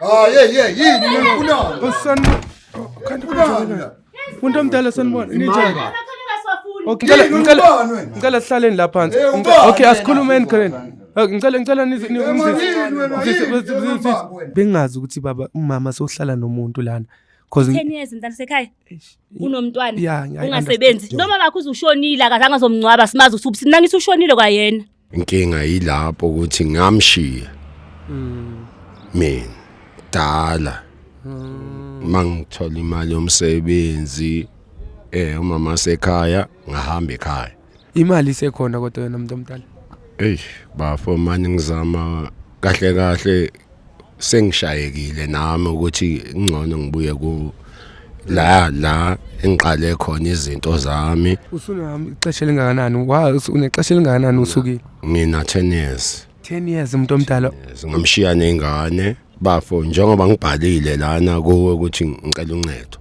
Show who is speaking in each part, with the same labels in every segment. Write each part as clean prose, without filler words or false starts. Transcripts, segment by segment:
Speaker 1: Ah, yeah, yeah, yini nifunani?
Speaker 2: Osani kanti
Speaker 1: Nifunani la?
Speaker 2: Umuntu omdala sanibona. Ninjani? Okay,
Speaker 1: Yini,
Speaker 2: ngicela ngicela
Speaker 1: ungubani wena?
Speaker 2: ngicela sihlaleni la phansi.
Speaker 1: Eh,
Speaker 2: Ngicela-
Speaker 1: ungubani
Speaker 2: Okay,
Speaker 1: wena?
Speaker 2: asikhulumeni khona. Ngicela ngicela nize
Speaker 1: Eh, man, yini wena, yini? Ungubani wena?
Speaker 2: Bengazi ukuthi baba umama sohlala nomuntu lana. Cause
Speaker 3: 10 years mntana sekhaya unomntwana
Speaker 2: Yeah, I
Speaker 3: ungasebenzi noma bakho uzushonile akazange azomngcwaba simazi ukuthi ubusina ngithi ushonile kwayena.
Speaker 4: Inkinga yilapho ukuthi ngamshiya mina dala mangithola imali yomsebenzi, umama sekhaya ngahamba ekhaya.
Speaker 2: Imali isekhona kodwa wena umuntu omdala.
Speaker 4: Ey bafo, manje ngizama kahle kahle, sengishayekile nami ukuthi ngcono ngibuye ku la la engiqale khona izinto zami.
Speaker 2: Usunami ixesha elingakanani? Wa unexesha elingakanani usukile?
Speaker 4: Ngina 10 years.
Speaker 2: 10 years umuntu omdala.
Speaker 4: Yes, ngamshiya nengane bafo, njengoba ngibhalile lana kuwe ukuthi ngicela uncedo.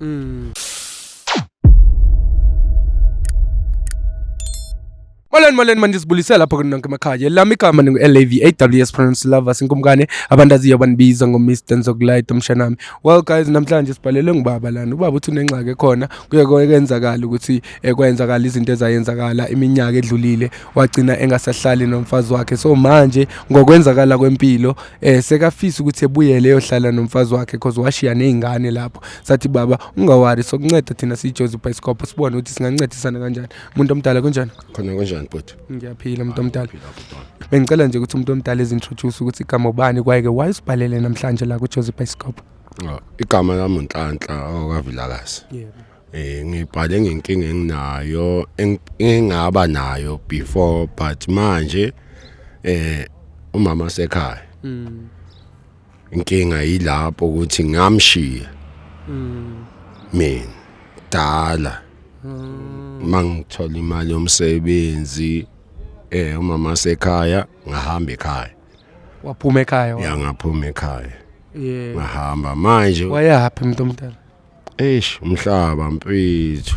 Speaker 2: Molweni molweni, manje sibulise lapho kunonke emakhaya. Lami igama ningu-LAVAWS Pronounce Lovers inkumkane abantu aziyo banibiza ngo-Mr Nzokulight umshanami. Well guys, namhlanje sibhalelwe ngubaba lana. Ubaba uthi unengxaki ekhona, kuye kwenzakala ukuthi kwenzakala izinto ezayenzakala iminyaka edlulile, wagcina engasahlali nomfazi wakhe. So manje ngokwenzakala kwempilo sekafisa ukuthi ebuyele eyohlala nomfazi wakhe cause washiya nezingane lapho. Sathi baba ungawari, sokunceda thina siyiJozi Bioscope sibone ukuthi singancedisana kanjani. Umuntu omdala kunjani?
Speaker 4: Khona kunjani bhuti?
Speaker 2: Ngiyaphila umuntu omdala. Bengicela nje ukuthi umuntu omdala ezintroduce ukuthi igama ubani kwaye ke why usibhalele namhlanje la kuJozi Bioscope.
Speaker 4: Oh, igama lami uNhlanhla okaVilakazi.
Speaker 2: Yebo.
Speaker 4: Ngibhale ngenkinga enginayo, engingaba nayo before, but manje umama sekhaya. Inkinga yilapho ukuthi ngamshiya mina dala mangithola imali yomsebenzi, umama sekhaya ngahamba ekhaya.
Speaker 2: Waphuma ekhaya.
Speaker 4: Ya, ngaphuma ekhaya.
Speaker 2: Yebo.
Speaker 4: Ngahamba manje.
Speaker 2: Wayaphi umuntu omdala?
Speaker 4: Eish, umhlaba mfethu.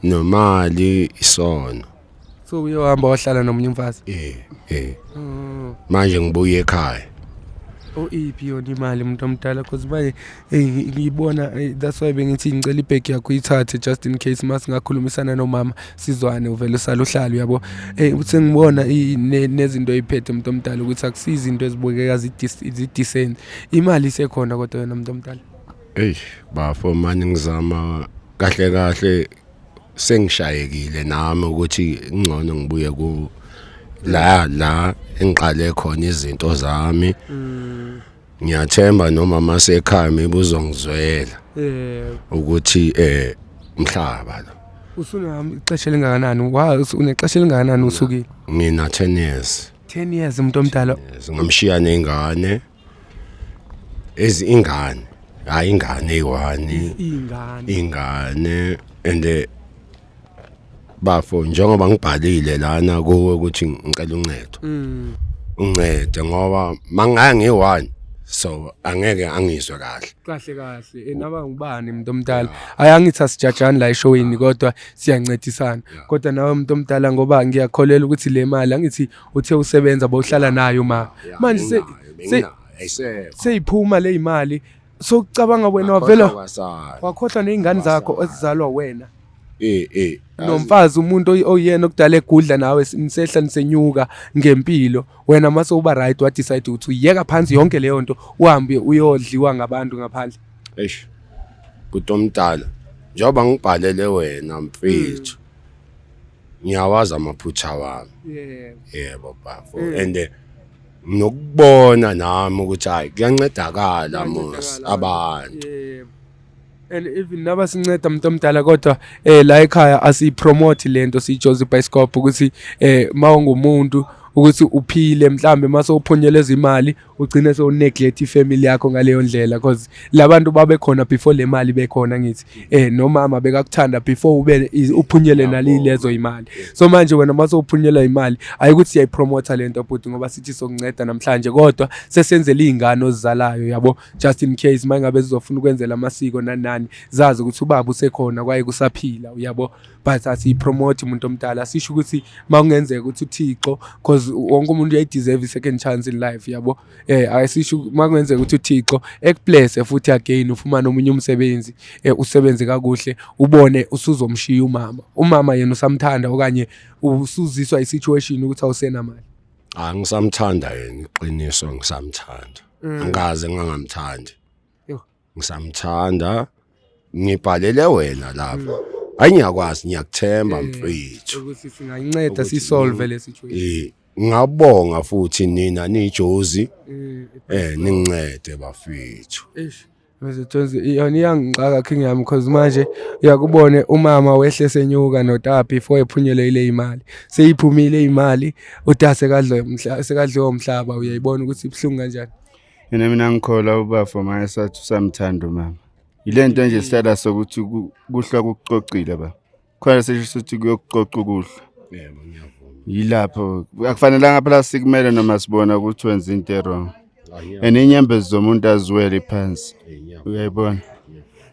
Speaker 4: Nomali isono.
Speaker 2: So uyohamba wahlala nomunye umfazi.
Speaker 4: Eh. Manje ngibuye ekhaya.
Speaker 2: O iphi yona imali umuntu omdala, cause manje ngiyibona, that's why bengithi ngicela ibag yakho uyithathe just in case masingakhulumisana nomama sizwane, uvele usale uhlale uyabo. Sengibona nezinto oyiphethe umuntu omdala ukuthi akusizo izinto ezibukeka zi-decent. Imali isekhona kodwa wena umuntu omdala.
Speaker 4: Eish bafo, manje ngizama kahle kahle, sengishayekile nami ukuthi ngcono ngibuye ku la la engiqale khona izinto zami. Ngiyathemba noma sekhaya maybe uzongizwela
Speaker 2: Yebo.
Speaker 4: ukuthi umhlaba lo.
Speaker 2: Usunami ixesha elingakanani? Wa unexesha elingakanani usukile?
Speaker 4: Ngina 10 years.
Speaker 2: 10 years umuntu omdala.
Speaker 4: Yes, ngamshiya nengane, ezi ingane, hayi ingane eyi-one.
Speaker 2: Ingane.
Speaker 4: Ingane and bafo, njengoba ngibhalile lana kuwe ukuthi ngicela uncedo, uncede ngoba mangaya ngiyi-one so angeke angizwe kahle.
Speaker 2: Kahle kahle, naba ngubani umuntu omdala, ayangithi asijajani la eshowini kodwa siyancedisana, kodwa nawe umuntu omdala, ngoba ngiyakholelwa ukuthi le mali angithi uthe usebenza bowuhlala nayo ma manje
Speaker 4: Benginayo, ayisekho.
Speaker 2: Seyiphuma le imali, sokucabanga wena wavela
Speaker 4: Kwasala.
Speaker 2: wakhohlwa nezingane zakho ezizalwa wena
Speaker 4: Eh.
Speaker 2: nomfazi, umuntu oyena okudala egudla nawe, nisehla nisenyuka ngempilo. Wena mase uba right wa decide ukuthi uyeka phansi yonke leyo nto, uhambe uyodliwa ngabantu ngaphandle.
Speaker 4: Eish bhuti omdala, njengoba ngibhalele wena mfethu, ngiyawazi amaphutha wami. Yebo bafo, and nokubona nami ukuthi hayi kuyancedakala mos abantu.
Speaker 2: Yebo. And even nabasinceda umuntu omdala, kodwa la ekhaya asiyipromote lento siyiJozi Bioscope ukuthi mawungumuntu ukuthi uphile, mhlambe mase uphunyeleza imali ugcine sewuneglect ifamily yakho ngaleyo ndlela, because labantu babe khona before le mali bekhona. Ngithi nomama bekakuthanda before ube uphunyele nalilezo imali. So manje wena mase uphunyela imali, ayikuthi siyayipromota lento bhuti ngoba sithi sokunceda namhlanje, kodwa sesenzele iy'ngane ozizalayo yabo, just in case mangabe zizofuna ukwenzela amasiko nani nani, zazi ukuthi ubaba usekhona kwaye kusaphila uyabo. But asiyipromote umuntu omdala, sisho ukuthi makungenzeka ukuthi uThixo, cause wonke umuntu uyayideserve i-second chance in life yabo. Ayisisho makwenzeka ukuthi uThixo ekublesse futhi again ufumane omunye umsebenzi, usebenze kakuhle, ubone usuzomshiya umama. Umama yena usamthanda okanye usuziswa i-situation ukuthi awusenamali?
Speaker 4: Ah, ngisamthanda yena, iqiniso ngisamthanda. Angikaze ngingamthandi.
Speaker 2: Yo.
Speaker 4: Ngisamthanda. Ngibhalele wena lapha. Hayi, ngiyakwazi, ngiyakuthemba mfethu.
Speaker 2: Ukuthi singayinceda sisolve le situation.
Speaker 4: Ngabonga futhi nina nijozi ningincede bafethu.
Speaker 2: Eish. Mr Jones, yona iyangixaka king yami, because manje uyakubone umama wehle senyuka nota before ephunyelwe ile imali. Seyiphumile imali, uta sekadliwe sekadliwe umhlaba, uyayibona ukuthi ibhlungu kanjani.
Speaker 5: Mina ngikholwa ubafo mayesathi usamthanda umama. Ile nto nje sihlala sokuthi kuhlwa kukucocile ba. Khona sesho ukuthi kuyokucoca ukuhlwa.
Speaker 4: Yebo, ngiyavuma.
Speaker 5: Yilapho akufanelanga phela sikumele noma sibona ukuthi wenza into e-wrong. And inyembezi zomuntu aziwele phansi. Uyayibona?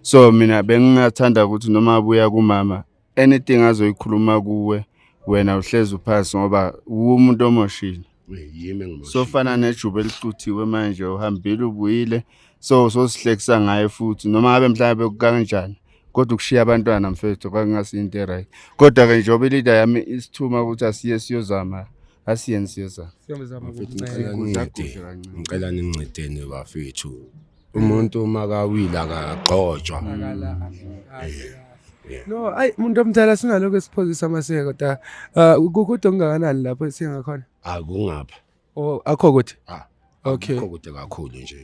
Speaker 5: So mina bengingathanda ukuthi noma abuya kumama, anything azoyikhuluma kuwe, wena uhlezi uphasi ngoba umuntu omoshile.
Speaker 4: Yimi engimoshile.
Speaker 5: So fana nejuba elicuthiwe manje, uhambile ubuyile, so sosihlekisa ngaye futhi noma ngabe mhlawumbe kukanjani, kodwa ukushiya abantwana mfethu kwakungasinto e-right. Kodwa-ke njengoba i-leader yami isithuma ukuthi asiye siyozama, asiyeni siyozama.
Speaker 2: Siyozama
Speaker 4: Bafethu,
Speaker 2: ukunceda.
Speaker 4: ngicela ningincede.
Speaker 5: Gudla kancane.
Speaker 4: Ngicela ningincedeni bafethu. Umuntu makawile akagxotshwa.
Speaker 2: No, ayi umuntu omdala, singalokho siphozisa amaseko ta. Kukude okungakanani lapho singakhona?
Speaker 4: Akungapha.
Speaker 2: Oh, akho kude.
Speaker 4: Ah.
Speaker 2: Okay.
Speaker 4: Akukho kude kakhulu nje.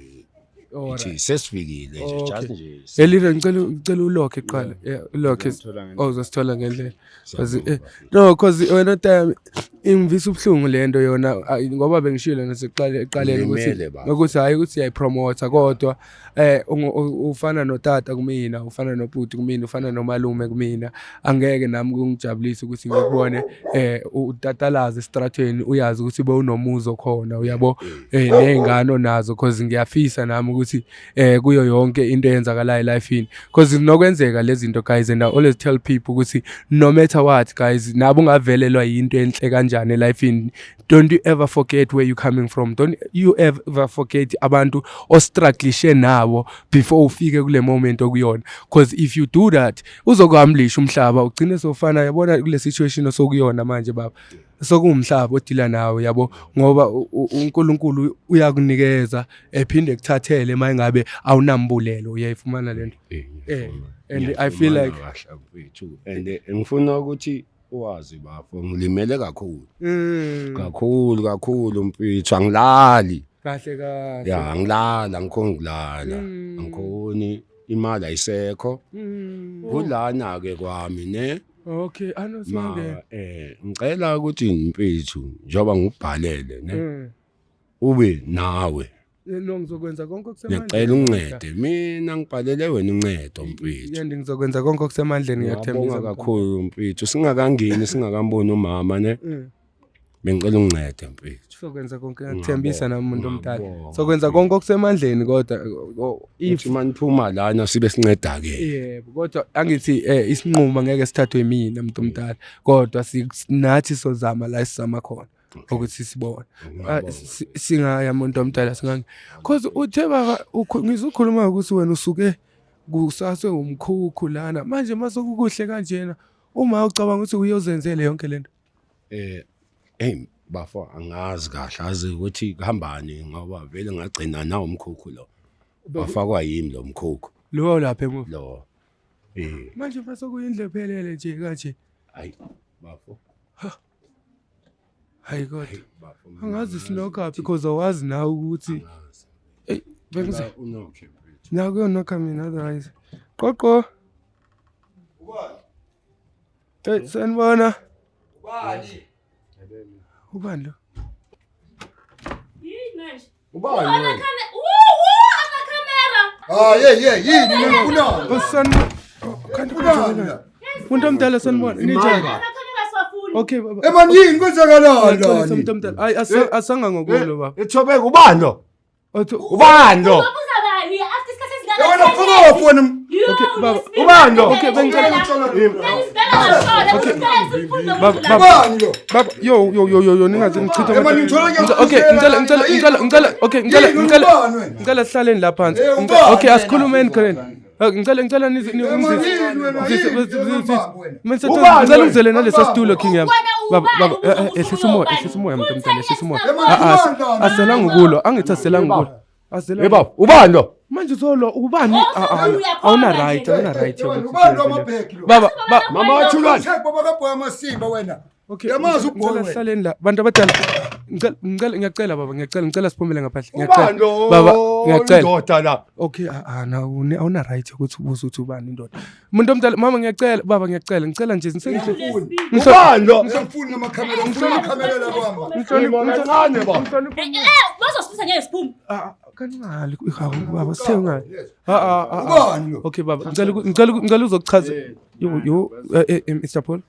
Speaker 2: Alright.
Speaker 4: Ithi sesifikile nje,
Speaker 2: Okay.
Speaker 4: just nje.
Speaker 2: Elira, ngicela ulokhe kuqala. Yeah, ulokhe.
Speaker 5: Ngizothola ngendlela.
Speaker 2: Oh, uzosithola ngendlela. Cause no, cause wena time ingivisa ubuhlungu lento yona, ngoba bengishilo nasekuqale eqaleni ukuthi
Speaker 4: Ulimele, baba.
Speaker 2: ukuthi hayi ukuthi uyayipromote, kodwa ufana notata kumina, ufana nobhuti kumina, ufana nomalume kumina. Angeke nami kungijabulise ukuthi ngikubone utatalaza estratweni, uyazi ukuthi bewunomuzo khona, uyabo, nezingane onazo, cause ngiyafisa nami ukuthi kuyo yonke into eyenzakalayo elifini, cause nokwenzeka lezi zinto guys, and I always tell people ukuthi no matter what guys, nabo ungavelelwa yinto enhle kanjani elifini, don't you ever forget where you coming from, don't you ever forget abantu ostrugglishe nabo before ufike kule moment okuyona, cause if you do that uzokuhamlisha umhlaba, ugcine sofana, yabona, kule situation osokuyona manje baba, sokuwumhlaba odila nawe, yabo, ngoba uNkulunkulu uyakunikeza ephinde kuthathele mayingabe awunambulelo. Uyayifumana lento? And I feel like
Speaker 4: kahle mfethu, and ngifuna ukuthi wazi bafo, ngilimele kakhulu, kakhulu kakhulu mfethu, angilali.
Speaker 2: Kahle kahle.
Speaker 4: Ya, angilali, angikhoni ukulala, angikhoni, imali ayisekho. Kulana ke kwami ne.
Speaker 2: Okay, ano
Speaker 4: Ma
Speaker 2: singene.
Speaker 4: Ngicela ukuthi mfethu, njengoba ngubhalele ne, ube nawe.
Speaker 2: No, ngizokwenza konke okusemandleni.
Speaker 4: Ngiyacela ungincede, mina ngibhalele wena uncedo mfethu.
Speaker 2: Yeah, ngizokwenza konke okusemandleni, ngiyakuthembisa.
Speaker 4: Ngiyabonga kakhulu mfethu. Singakangeni, singakamboni umama ne, bengicela ungincede mfethu.
Speaker 2: Sokwenza konke, ngiyakuthembisa nami umuntu omdala.
Speaker 4: Ngiyabonga.
Speaker 2: Sokwenza konke okusemandleni, kodwa if
Speaker 4: if maniphuma lana sibe sinceda ke.
Speaker 2: Yebo, kodwa angithi isinqumo ngeke sithathwe mina umuntu omdala, kodwa nathi sozama la esizama khona ukuthi sibone. Ah, singaya muntu omdala, singange, cause uthe baba ngizokhuluma ukuthi wena usuke kusaswe umkhukhu lana, manje mase kukuhle kanjena, uma ucabanga ukuthi uyozenzele yonke lento?
Speaker 4: Hey bafo, angazi kahle azi ukuthi kuhambani, ngoba vele ngagcina nawo umkhukhu lo wafakwa yimi lo mkhukhu.
Speaker 2: Lo lapha emuva?
Speaker 4: Lo.
Speaker 2: Manje mase kuyindlu ephelele nje kanje.
Speaker 4: Hayi bafo.
Speaker 2: Hayi kodwa
Speaker 4: Bafo.
Speaker 2: Angazi sinokha because awazi nawe ukuthi
Speaker 4: Angazi.
Speaker 2: Ey, bengize
Speaker 4: Unokhe mfethu.
Speaker 2: Nakuyonokha mina, otherwise qoqo. Hey, sanibona.
Speaker 1: Ubani?
Speaker 2: Ubani lo?
Speaker 3: Yini manje?
Speaker 4: Ubani wena?
Speaker 3: Amakhamera.
Speaker 1: Ah, yeah, yeah, yini nifunani?
Speaker 2: Oh, sanibona. Oh, kanti
Speaker 1: Funani la?
Speaker 2: umuntu omdala, sanibona. Ninjani?
Speaker 3: Amakhamera siwafuni.
Speaker 2: Okay baba.
Speaker 1: Eh man, yini kwenzakalani
Speaker 2: Ngiyaxolisa
Speaker 1: lani?
Speaker 2: umuntu omdala. Hayi, asanga ngokulo baba.
Speaker 4: Ethobeka, ubani lo?
Speaker 2: Otho
Speaker 4: Ubani lo?
Speaker 3: Uzobuza bani? After isikhathi. Mntana
Speaker 1: Wena
Speaker 3: 10
Speaker 1: fuck
Speaker 3: years.
Speaker 1: off wena.
Speaker 3: Yo,
Speaker 2: Okay, baba.
Speaker 3: unesibindi.
Speaker 4: Ubani lo?
Speaker 2: Okay, bengicela
Speaker 3: Baba,
Speaker 2: Baba, baba.
Speaker 1: Ubani lo?
Speaker 2: Baba, yo yo yo yo yo ningaze ngichithe.
Speaker 1: Eh, man, ngithola ngiyakukhusela
Speaker 2: Okay, ngicela ngicela ngicela ngicela okay, ngicela
Speaker 1: Yini,
Speaker 2: ngicela
Speaker 1: ubani wena?
Speaker 2: ngicela sihlaleni la phansi.
Speaker 1: Eh,
Speaker 2: Ngicela-
Speaker 1: ubani
Speaker 2: Okay,
Speaker 1: wena?
Speaker 2: asikhulumeni khona. Ngicela ngicela nize
Speaker 1: Eh, man, yini wena? Yini? Ubani wena?
Speaker 2: Ngicela
Speaker 4: Ubani
Speaker 2: ungizele nalesa situlo king yami.
Speaker 3: Wena
Speaker 2: Baba
Speaker 3: ubani?
Speaker 2: baba ehlisa umoya, ehlisa umoya mntu omdala, ehlisa umoya.
Speaker 1: Eh, man,
Speaker 2: Ah, ah,
Speaker 1: ubani lona?
Speaker 2: Aselanga ukulwa, angithi aselanga ukulwa. Aselanga.
Speaker 4: Hey baba, ubani lo?
Speaker 2: Manje uzolwa ubani?
Speaker 3: Oh,
Speaker 2: Ah, ah,
Speaker 3: uyakhomba
Speaker 2: Awuna
Speaker 3: nje.
Speaker 2: right, awuna right.
Speaker 1: Eh,
Speaker 2: yokuthi
Speaker 1: ubani lo
Speaker 2: uyenze le.
Speaker 1: amabheki lo?
Speaker 2: Baba, ba
Speaker 4: Mama wathulani.
Speaker 1: Check baba kaBhoya amasimba wena.
Speaker 2: Okay.
Speaker 1: Yamazi uBhoyi
Speaker 2: Ngicela
Speaker 1: wena.
Speaker 2: sihlaleni la. Bantu abadala. Ngicela ngicela ngiyacela baba, ngiyacela ngicela siphumele ngaphandle. Ngiyacela.
Speaker 4: Ubani lo?
Speaker 2: Baba, ngiyacela.
Speaker 4: Indoda la.
Speaker 2: Okay, ah ah na awuna right ukuthi ubuze ukuthi ubani indoda. Umuntu omdala, mama ngiyacela, baba ngiyacela, ngicela nje ngisengihle.
Speaker 4: Ubani lo?
Speaker 1: Ngifuni ngamakhamera, ngifuna amakhamera la kwami.
Speaker 4: Kancane baba.
Speaker 3: Bazosifisa ngeke siphume.
Speaker 2: Ah, kancane hawu baba sengani. Ah ah ah.
Speaker 1: Ubani lo?
Speaker 2: Okay baba, ngicela ngicela ngicela uzokuchaza. Yo yo eh, Mr Paul,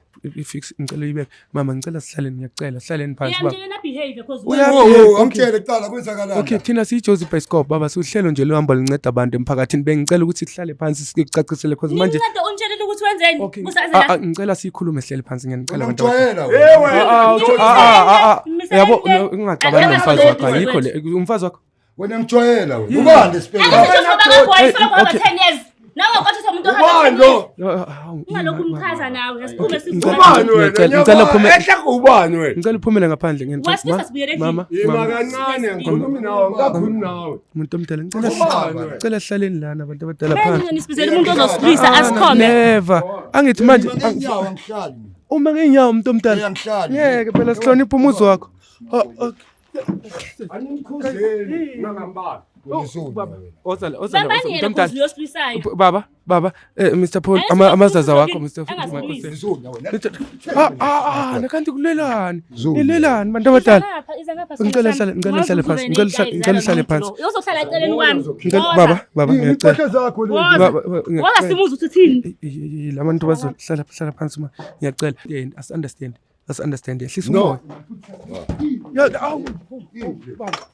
Speaker 2: fix ngicela uyibeke. Mama ngicela sihlaleni ngiyacela, sihlaleni phansi baba.
Speaker 3: Uyamtshela behavior because
Speaker 2: Uya-
Speaker 1: Oh,
Speaker 2: Okay.
Speaker 1: oh, angitshele kuqala kwenzakalani.
Speaker 2: Okay, thina siyiJozi Bioscope baba, siuhlelo nje luhamba lunceda abantu emphakathini. Bengicela ukuthi sihlale phansi sikucacisele cause manje
Speaker 3: Nimncede unitshelile ukuthi wenzeni.
Speaker 2: Okay,
Speaker 3: Kusaze
Speaker 2: ah,
Speaker 3: la.
Speaker 2: ah, ngicela siyikhulume sihlele phansi ngiyanicela abantu abadala.
Speaker 1: Ngiyamjwayela wena.
Speaker 2: Ah, ah, okay, ah, ah, ah, ah.
Speaker 3: Mmiseleni
Speaker 2: Yabo
Speaker 3: le.
Speaker 2: no, ungaxabani nomfazi wakho ayikho le umfazi wakho.
Speaker 1: Wena ngijwayela wena. Ubani lesibheki?
Speaker 3: Angithi baba kaBhoyi
Speaker 2: Eh,
Speaker 3: soloko hamba
Speaker 2: okay.
Speaker 3: 10 years. Nawe kwathatha umuntu ohamba
Speaker 4: Ubani
Speaker 3: 10 years.
Speaker 4: lo?
Speaker 2: Ah, ah, ah,
Speaker 3: Ungalokhu umchaza nawe. Asiphume
Speaker 2: Okay,
Speaker 3: siphume.
Speaker 4: Ubani wena?
Speaker 2: Ngiyacela- ngicela uphume-
Speaker 4: Ehla ubani wena?
Speaker 2: Ngicela uphumele ngaphandle ngiyacela.
Speaker 3: Wasifisa sibuyele endlini.
Speaker 2: Mama,
Speaker 4: Yima
Speaker 2: mama,
Speaker 4: kancane ngikhulumi nawe, ngikakhulumi nawe.
Speaker 2: umuntu omdala ngicela
Speaker 4: Ubani wena?
Speaker 2: ngicela sihlaleni lana abantu abadala
Speaker 3: Bese
Speaker 2: phansi.
Speaker 3: nisibizele umuntu ozosilwisa asikhombe.
Speaker 2: Never. Angithi manje
Speaker 1: Nginyawo angihlali. mina.
Speaker 2: uma ngenyawo umuntu omdala.
Speaker 1: Eh, angihlali.
Speaker 2: Ngeke phela sihloniphe umuzi wakho. Oh, okay.
Speaker 4: Animkhuzeli nangambala.
Speaker 2: Baba, ozala ozala
Speaker 3: Babani
Speaker 2: umuntu
Speaker 3: yena
Speaker 2: omdala.
Speaker 3: cause uyosilwisayo.
Speaker 2: Baba, baba, Mr Paul,
Speaker 3: Ayisikhulumi
Speaker 2: amazaza wakho
Speaker 3: Mr.
Speaker 2: Mr.
Speaker 3: Angasilwisi.
Speaker 1: Ngizona wena.
Speaker 2: Ah ah ah, nakanti kulelani?
Speaker 1: Zulu.
Speaker 2: Nilelani bantu abadala?
Speaker 3: Ngapha, iza ngapha.
Speaker 2: Ngicela uhlale- ngicela uhlale phansi, ngicela uhlale- ngicela uhlale phansi.
Speaker 3: Uzohlala eceleni kwami.
Speaker 2: Ngicela baba, baba ngiyacela.
Speaker 1: Impahla zakho lezi.
Speaker 3: Woza.
Speaker 2: Baba, baba, ngiyacela.
Speaker 3: Woza simuze ukuthi uthini.
Speaker 2: La bantu bazohlala hlala phansi ma. Ngiyacela. Yeah, as understand. As understand. Yehlisa
Speaker 4: No.
Speaker 2: umoya. Ya, awu.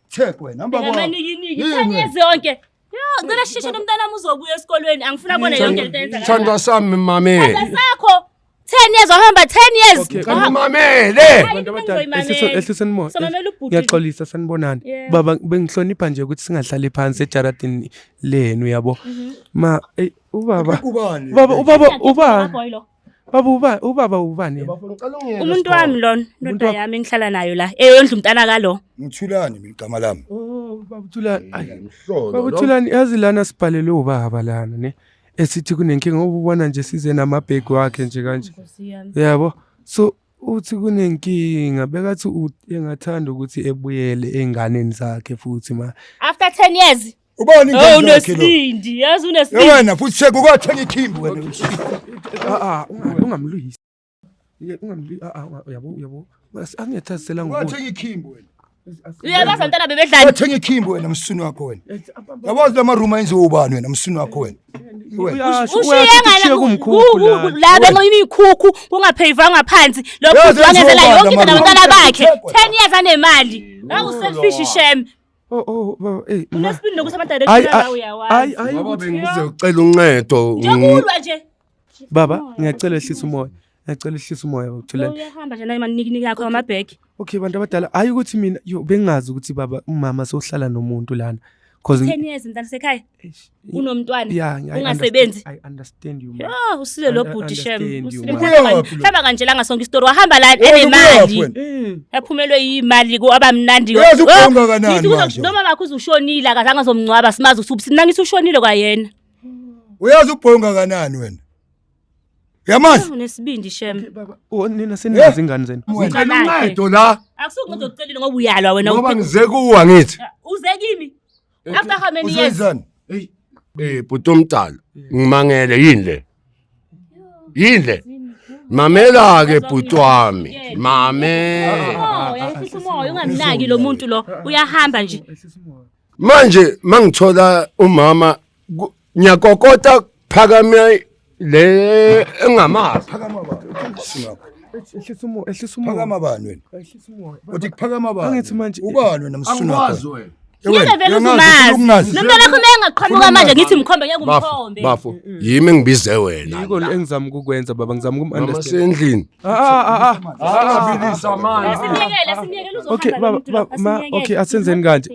Speaker 1: Check wena. Hamba kwakho.
Speaker 3: Ngamaninginiki 10 years yonke. Yo, ngicela sheshe nomntana wami uzobuya esikolweni. Angifuna kubona yonke lento eyenzakalayo.
Speaker 4: Sithandwa sami mamele.
Speaker 3: Sakho 10 years wahamba 10 years.
Speaker 2: Okay.
Speaker 3: Wahamba-
Speaker 4: Mamele.
Speaker 3: Hayi,
Speaker 2: Abantu abadala
Speaker 3: ngizoyimamela.
Speaker 2: ehliseni umoya.
Speaker 3: Somamela ubhuti.
Speaker 2: Ngiyaxolisa sanibonani.
Speaker 3: Yeah.
Speaker 2: Baba bengihlonipha nje ukuthi singahlali phansi ejaradini lenu yabo. Ma, ey ubaba.
Speaker 1: Ubani?
Speaker 2: Baba ubaba ubani?
Speaker 3: Boy lo.
Speaker 2: Baba ubani? Ubaba ubani? yena?
Speaker 3: Umuntu wami lona,
Speaker 2: Umuntu
Speaker 3: indoda
Speaker 2: wakho.
Speaker 3: yami engihlala nayo la. Eyondla umntana kalo.
Speaker 1: Ngithulani mina igama lami.
Speaker 2: Oh, baba Thulani. Ay,
Speaker 4: Mhlolo
Speaker 2: Baba
Speaker 4: lo.
Speaker 2: Thulani yazi lana sibhalelwe ubaba lana ne. Esithi kunenkinga ngoba ubona nje size namabhegi wakhe nje kanje. Yabo. So uthi kunenkinga bekathi engathanda ukuthi ebuyele enganeni zakhe futhi ma.
Speaker 3: After 10 years.
Speaker 1: Ubani
Speaker 3: Oh
Speaker 1: ingane zakhe lo?
Speaker 3: unesibindi, yazi
Speaker 1: Eh,
Speaker 3: unesibindi.
Speaker 1: Wena futhi check ukwathenga ikhimbi wena.
Speaker 2: Ah ah ungamlwisi. Ungamlwisi ah ah uyabo uyabo. Angiyethasela ngokuthi.
Speaker 1: Ukwathenga ikhimbi wena.
Speaker 3: Uyabazi abantwana bebedlani.
Speaker 1: Ukwathenga ikhimbi wena msunu wakho wena. Yabazi lama room ayenziwe ubani wena msunu wakho wena. Wena.
Speaker 2: Uyasho
Speaker 3: Ushiye
Speaker 2: uyasho
Speaker 3: ngala
Speaker 2: ushiye kumkhukhu la.
Speaker 3: la bengimikhukhu kungapheyivanga phansi. Lo
Speaker 1: Yazi
Speaker 3: bhuti wangenzela
Speaker 1: yenziwa
Speaker 3: yonke into
Speaker 1: ubani
Speaker 3: nabantwana bakhe.
Speaker 1: lama-
Speaker 3: 10 years anemali. Awu selfish shame.
Speaker 2: Oh oh baba eh ma.
Speaker 3: Unesibindi nokuthi
Speaker 2: Ay
Speaker 3: ama-director
Speaker 2: ay
Speaker 3: lawo uyawazi.
Speaker 2: ay ay
Speaker 4: Ngoba bengizocela uncedo.
Speaker 3: Njengokulwa nje.
Speaker 2: baba ngiyacela ehlisa umoya. Ngiyacela ehlisa umoya baba Thulani.
Speaker 3: Uyahamba nje naye manikiniki yakho amabhegi.
Speaker 2: Okay bantu abadala hayi ukuthi mina yo bengazi ukuthi baba umama sohlala nomuntu lana cause
Speaker 3: 10 years mntana sekhaya. Unomntwana.
Speaker 2: yeah
Speaker 3: Ungasebenzi.
Speaker 2: I understand you ma.
Speaker 3: Yo, usile lo
Speaker 2: I
Speaker 3: bhuti shem.
Speaker 2: understand you,
Speaker 3: Usile
Speaker 2: ma.
Speaker 1: Ukuyaphi lo?
Speaker 3: Hlaba kanjelanga sonke isitori wahamba la
Speaker 1: Wena ukuyaphi
Speaker 3: enemali.
Speaker 1: wena?
Speaker 2: Eh
Speaker 3: Yaphumelwe yimali ku abamnandi.
Speaker 1: Uyazi
Speaker 3: Oh,
Speaker 1: ubhonga kanani
Speaker 3: ngithi kuzo-
Speaker 1: manje?
Speaker 3: Noma bakho uzushonile akazange azomngcwaba simazi ukuthi mina ngithi ushonile kwayena.
Speaker 1: Uyazi ubhonga kanani wena? Uyamazi?
Speaker 3: Unesibindi shem.
Speaker 2: baba oh nina seninazo ingane zenu.
Speaker 1: Wena.
Speaker 4: Ngicela uncedo la
Speaker 3: Akusuku ngizokucelile ngoba uyalwa wena.
Speaker 4: ngoba ngize kuwa ngithi.
Speaker 3: Uze kimi. After how many years?
Speaker 1: Uzoyenzani?
Speaker 4: Hey, eh bhuti omdala, ngimangele yini le? Yini le? Mamela ke bhuti wami. Mamela.
Speaker 3: Umoya, yehlisa umoya, ungamnaki lo muntu lo. Uyahamba nje.
Speaker 2: Ehlisa umoya.
Speaker 4: Manje mangithola umama ngiyakokota phakame le engamazi.
Speaker 1: Phakama bani? Msunu wakho.
Speaker 2: Ehlisa umoya, ehlisa umoya.
Speaker 1: Phakama bani wena?
Speaker 2: Ehlisa umoya.
Speaker 1: Uthi kuphakama bani?
Speaker 2: Angithi manje-
Speaker 1: ubani wena msunu wakho?
Speaker 4: wena.
Speaker 3: Ngeke vele
Speaker 1: Uyangazi,
Speaker 3: uzumazi.
Speaker 1: ukungazi.
Speaker 3: Lo mntwana wakho uma engaqhamuka manje ngithi mkhombe ngeke
Speaker 4: Bafo,
Speaker 3: umkhombe.
Speaker 4: bafo, yimi engibize wena.
Speaker 2: Yiko engizama ukukwenza baba, ngizama
Speaker 4: Mama
Speaker 2: ukum-understand.
Speaker 4: sendlini.
Speaker 2: Ah, ah, ah, ah.
Speaker 3: Asimyekele, asimyekele uzohamba
Speaker 2: Okay
Speaker 3: lo
Speaker 2: baba,
Speaker 3: muntu lo,
Speaker 2: baba ma
Speaker 3: asimyekele.
Speaker 2: okay asenzeni kanje.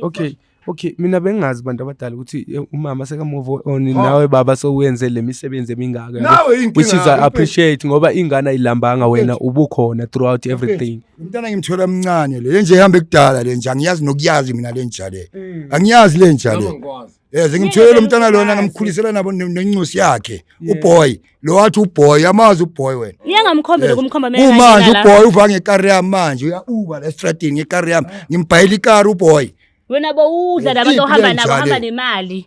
Speaker 2: Okay, mina bengazi bantu abadala ukuthi umama seka move on nawe baba sowenze le misebenzi emingaka yabo.
Speaker 1: Nawe inkinga
Speaker 2: Which is I
Speaker 1: yakho,
Speaker 2: appreciate ngoba ingane ayilambanga wena ubukhona throughout everything.
Speaker 1: Umntana ngimthola mncane le nje ihambe kudala le nje angiyazi nokuyazi mina le nja le. Angiyazi le nja le. Yes, ngimtholela umntana lona ngamkhulisela nabo nencosi yakhe. Uboy, lo wathi uboy, amazi uboy wena.
Speaker 3: Ngeke ngamkhombe lokumkhomba mina.
Speaker 1: Kumanje uboy uva ngekari yami manje uya-uba la estradini ngekari yami. Ngimbhayela ikari uboy.
Speaker 3: Wena bowudla nabantu
Speaker 1: Iphi
Speaker 3: ohamba
Speaker 1: le
Speaker 3: nabo
Speaker 1: nja
Speaker 3: hamba
Speaker 1: le?
Speaker 3: nemali.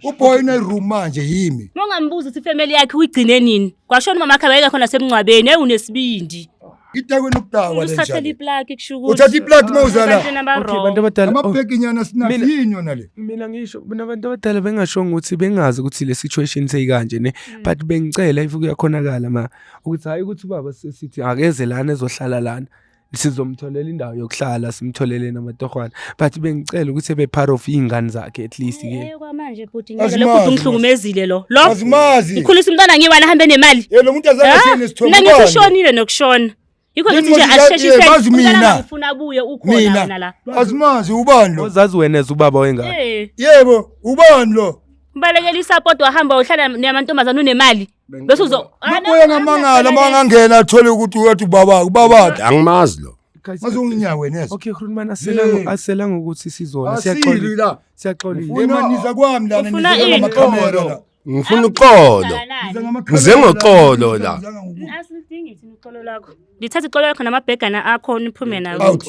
Speaker 1: Uboy une-room manje yimi.
Speaker 3: Uma ungambuza ukuthi ifamily yakhe uyigcine nini. Kwashona umama wakhe wayeka khona semngcwabeni, hey unesibindi.
Speaker 1: Itekweni ukudakwa le nja.
Speaker 3: Usithathela
Speaker 1: le.
Speaker 3: iplaki kusho ukuthi.
Speaker 1: Uthatha iplaki uma uzala.
Speaker 3: Ebantwini
Speaker 2: Okay
Speaker 3: aba-wrong.
Speaker 2: bantu abadala. Oh,
Speaker 1: Amabheki nyana sinathi yini yona le?
Speaker 2: Mina ngisho mina abantu abadala bengashongo ukuthi bengazi ukuthi le situation seyikanje ne, but bengicela if kuyakhonakala ma ukuthi hayi ukuthi ubaba sithi akeze lana ezohlala lana, sizomtholela indawo yokuhlala, simtholele namatohwana, but bengicela ukuthi ebe part of iy'ngane zakhe at least ke.
Speaker 3: Kwamanje bhuti ngeke lo
Speaker 1: Azimazi,
Speaker 3: bhuti ungihlukumezile lo. Lo
Speaker 1: Azimazi.
Speaker 3: ngikhulisa umntwana ngiwani ahambe nemali.
Speaker 1: Ye lo muntu azange
Speaker 3: Ah,
Speaker 1: athini isithombe.
Speaker 3: Mina ngithi
Speaker 1: ubani?
Speaker 3: ushonile nokushona. Yikho
Speaker 1: Yini
Speaker 3: ngithi nje
Speaker 1: manje
Speaker 3: asheshiseni.
Speaker 1: bazi
Speaker 3: Umntwana
Speaker 1: mina.
Speaker 3: wami ngifuna abuye ukhona wena
Speaker 1: Mina
Speaker 3: la.
Speaker 1: azimazi ubani lo?
Speaker 2: Ozazi wena as ubaba wengane.
Speaker 1: Yebo, ubani lo?
Speaker 3: Ubalekela isapoti wahamba uhlala namantombazane unemali. Bese uzo Ah, no,
Speaker 1: Ubuye ngamangala
Speaker 3: no,
Speaker 1: mangangena athole ukuthi uyathi ubaba, ubaba.
Speaker 4: Angimazi lo.
Speaker 2: Guys,
Speaker 1: Mazonginyawe nezo.
Speaker 2: okay Grootman aselanga aselanga ukuthi sizona
Speaker 1: Asili
Speaker 2: siyaxolisa
Speaker 1: la.
Speaker 2: siyaxolisa.
Speaker 1: Ufuna niza kwami lana
Speaker 3: Ufuna
Speaker 1: niza
Speaker 3: ini?
Speaker 1: ngamakhamera la.
Speaker 4: Ngifuna uxolo.
Speaker 1: Niza ngamakhamera
Speaker 4: Ngize
Speaker 1: la,
Speaker 4: ngoxolo la.
Speaker 1: niza ngokuthi.
Speaker 3: Asidingi thina uxolo lwakho. Lithatha ixolo lakho namabhegana akho niphume nawo.
Speaker 1: Out.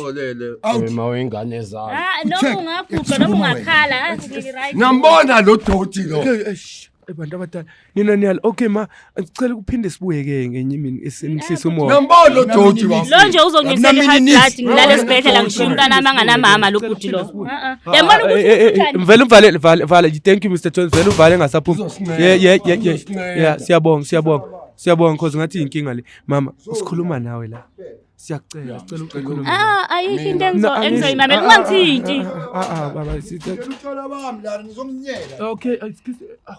Speaker 1: Out.
Speaker 4: Ema wengane zami.
Speaker 3: Ah, noma ungaguqa noma ungakhala, ah, ngiri-right.
Speaker 4: Ngiyambona lo doti lo.
Speaker 2: Okay, eish, bantu abadala nina niyala. Okay ma, sicela ukuphinde sibuye ke ngenye imini esenihlisa umoya.
Speaker 4: Ngiyambona lo doti wa.
Speaker 3: Lo nje uzongisela i-high blood ngilale esibhedlela ngishiye umntwana wami anganamama lo bhuti lo. Ah, ah. Yabona ukuthi unjani?
Speaker 2: Vele uvale vale vale, thank you Mr Jones, vele uvale ngasaphuma. Yeah, yeah, siyabonga siyabonga siyabonga, cause ngathi inkinga le mama sikhuluma nawe la, siyacela sicela ukukhuluma.
Speaker 3: Ah, ayikho into
Speaker 2: No, angisho.
Speaker 3: engizoyimamela ungangithinti.
Speaker 2: Ah ah baba
Speaker 1: Uxolo bami lana nizomnyela.
Speaker 2: Okay, excuse ah,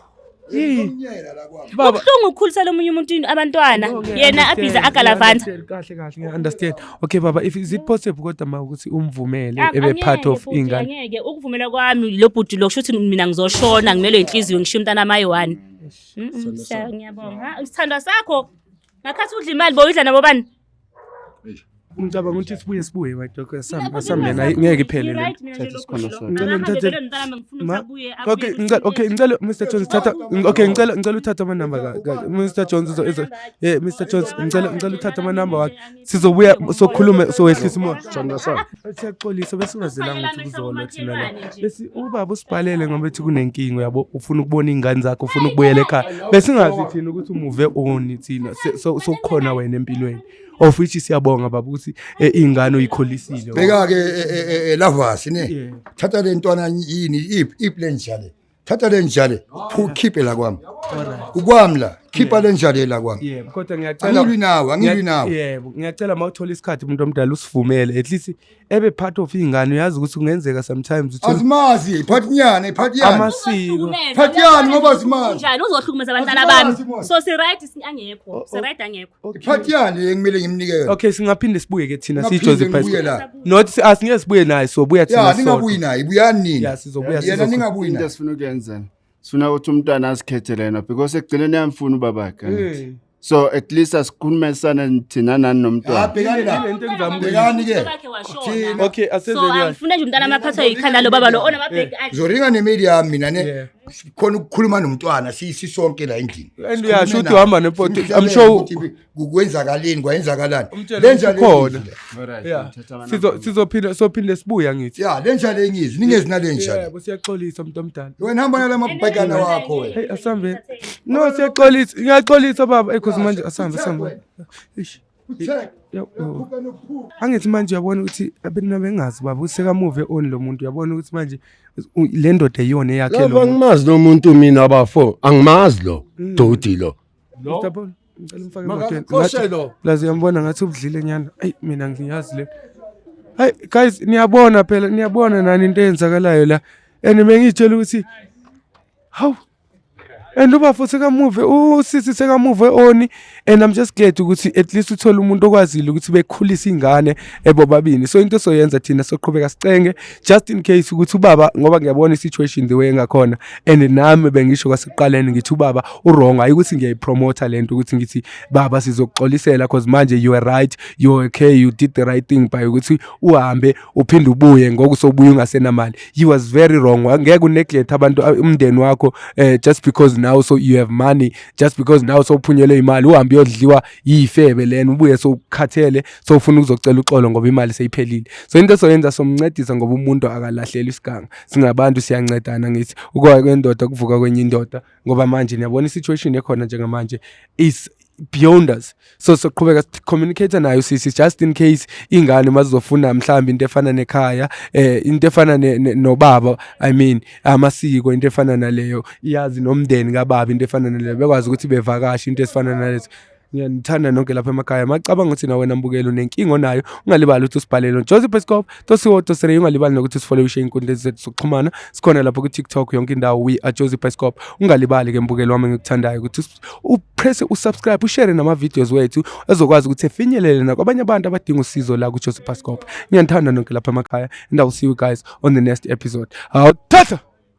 Speaker 2: yini
Speaker 1: Nizomnyela la kwami.
Speaker 2: baba.
Speaker 3: Kubuhlungu ukukhulisela omunye umuntu abantwana
Speaker 2: No, ngiya
Speaker 3: yena
Speaker 2: understand,
Speaker 3: abhiza
Speaker 2: ngiya
Speaker 3: agalavanta.
Speaker 2: understand, kahle kahle ngiya understand. Okay baba, if is it possible kodwa ma ukuthi umvumele
Speaker 3: Ah,
Speaker 2: ebe part
Speaker 3: angeke
Speaker 2: of
Speaker 3: bhuti,
Speaker 2: ingane?
Speaker 3: Angeke ukuvumela kwami lo bhuti lo kusho ukuthi mina ngizoshona ngimelwe inhliziyo ngishiye umntana amayi-one. Ngiyabonga. Ah, Isithandwa sakho ngakhathi udla imali bowidla nabo bani?
Speaker 2: Ngicabanga ukuthi sibuye sibuye right asambe naye ngeke iphele le. Ngicela Okay, ngicela okay ngicela Mr Jones thatha okay ngicela ngicela uthathe amanamba ka Mr Jones izo izo yeah Mr Jones ngicela ngicela uthathe amanamba wakhe, sizobuya sokhulume sowehlisa umoya. Siyaxolisa besingazelanga ukuthi kuzolwa thina la, bese ubaba usibhalele ngoba ethi kunenkinga yabo, ufuna ukubona iy'ngane zakhe, ufuna ukubuyela ekhaya, besingazi thina ukuthi umuve on thina sokukhona wena empilweni, of which siyabonga baba ukuthi iy'ngane uyikholisile.
Speaker 1: Bheka ke Lavasi ne. Thatha le ntwana yini iphi iphi le nja le. Thatha le nja le khiphe la kwami. Ukwami la, khipha le nja le la kwami.
Speaker 2: Yebo, kodwa ngiyacela
Speaker 1: Angilwi nawe, angilwi nawe.
Speaker 2: Yebo, ngiyacela uma uthola isikhathi umuntu omdala usivumele at least ebe part of iy'ngane, uyazi ukuthi kungenzeka sometimes uthole
Speaker 1: Azimazi, iphathi nyana, iphathi yana.
Speaker 2: amasiko.
Speaker 1: Phathiyani ngoba simazi.
Speaker 3: Njani uzohlukumeza abantwana bami?
Speaker 1: Asimazi, Mos.
Speaker 3: So si right angekho. Si right angekho.
Speaker 1: Iphathi yana le engimele ngimnike yona.
Speaker 2: Okay, singaphinde sibuye ke thina
Speaker 1: Ningaphinde
Speaker 2: siyiJoseph
Speaker 1: nibuye
Speaker 2: Bioscope.
Speaker 1: la.
Speaker 2: Not asingeke sibuye naye, sobuya thina
Speaker 1: Ya, ningabuyi
Speaker 2: sodwa.
Speaker 1: naye, buyani nina.
Speaker 2: Ya, sizobuya
Speaker 1: Yena ningabuyi
Speaker 5: Into
Speaker 1: naye.
Speaker 5: esifuna ukuyenzela, sifuna ukuthi umntwana azikhethele yena because ekugcineni uyamfuna ubabakhe, angithi? So at least asikhulumisane thina nani
Speaker 1: Ah,
Speaker 5: nomntwana.
Speaker 1: bhekani la.
Speaker 2: Ile nto engizama ukuyi-
Speaker 1: Bhekani ke.
Speaker 3: Wakhe washona.
Speaker 1: Thina
Speaker 2: Okay,
Speaker 3: So
Speaker 2: asenzeni kahle.
Speaker 3: angifuna nje umntana amaphathwa yikhanda lo baba lo onamabhegi akhe.
Speaker 1: Ngizoringa nemedia yami mina ne.
Speaker 2: Yeah.
Speaker 1: Khona ukukhuluma nomntwana sisonke la endlini.
Speaker 2: And uyasho ukuthi uhamba nepoto. I'm sure
Speaker 1: kwenzakaleni kwayenzakalani.
Speaker 2: Umtshele
Speaker 1: Le nja
Speaker 2: ukuthi
Speaker 1: le
Speaker 2: ukhona.
Speaker 1: ngizwi la.
Speaker 2: Yeah. Sizophinda sophinde sibuya ngithi.
Speaker 1: Ya, le nja le ngizwi, ningezi nale nja le.
Speaker 2: Yebo, siyaxolisa umuntu omdala.
Speaker 1: Wena hamba nala mabhekana wakho wena.
Speaker 2: Hey, asambe. No, siyaxolisa. Ngiyaxolisa baba. Hey, cause manje asambe asambe. Eish.
Speaker 1: Ucheck.
Speaker 2: Yo, yo.
Speaker 1: Uyaphupha nokuphupha.
Speaker 2: Angithi manje uyabona ukuthi abena bengazi baba usekamuve on lo muntu, uyabona ukuthi manje le ndoda iyona eyakhe
Speaker 4: Laba
Speaker 2: lo muntu.
Speaker 4: angimazi lo muntu mina bafo. Angimazi lo doti lo.
Speaker 2: Mr. Paul, ngicela umfake emotweni.
Speaker 4: Makaxoshe lo.
Speaker 2: Lazi uyambona ngathi ubudlile nyana. Eyi mina ngiyazi le. Hayi guys, niyabona phela, niyabona nani into eyenzakalayo la. And bengitshela ukuthi hawu, and ubafo sekamuve, usisi sekamuve on, and I'm just glad ukuthi at least uthole umuntu okwazile ukuthi bekhulise ingane ebobabini. So into soyenza thina, soqhubeka sicenge just in case ukuthi ubaba, ngoba ngiyabona i-situation the way engakhona, and nami bengisho kwasekuqaleni ngithi ubaba u-wrong. Hayi ukuthi ngiyayipromota lento ukuthi ngithi baba sizokuxolisela, cause manje you are right, you are okay, you did the right thing by ukuthi uhambe uphinde ubuye ngoku sobuya ungasenamali. He was very wrong. Angeke uneglect abantu, umndeni wakho, just because now so you have money, just because now sowuphunyelwe imali, uhambe uyodliwa yifebe lena, ubuye sowukhathele, sowufuna ukuzocela uxolo ngoba imali seyiphelile. So into soyenza, somncedisa ngoba umuntu akalahleli isiganga. Singabantu, siyancedana. Ngithi ukuwa kwendoda kuvuka kwenye indoda, ngoba manje niyabona i-situation ekhona njengamanje is beyond us. So soqhubeka communicate nayo sisi just in case ingane mazizofuna mhlawumbe into efana nekhaya, into efana nobaba, I mean amasiko, into efana naleyo, iyazi nomndeni kababa, into efana naleyo, bekwazi ukuthi bevakashe, into esifana nalezo. Ngiyanithanda nonke lapha emakhaya. Macabanga ukuthi nawe nambukelo unenkinga onayo, ungalibali ukuthi usibhalele Joseph Bioscope tosiwo tosire. Ungalibali nokuthi usifollowishe iy'nkundla zethu zokuxhumana. Sikhona lapho ku-TikTok, yonke indawo, we are Joseph Bioscope. Ungalibali ke mbukelo wami engikuthandayo ukuthi upress usubscribe, ushare nama-videos wethu ezokwazi ukuthi efinyelele nakwabanye abantu abadinga usizo la ku-Joseph Bioscope. Ngiyanithanda nonke lapha emakhaya, and I will see you guys on the next episode. Awuthatha.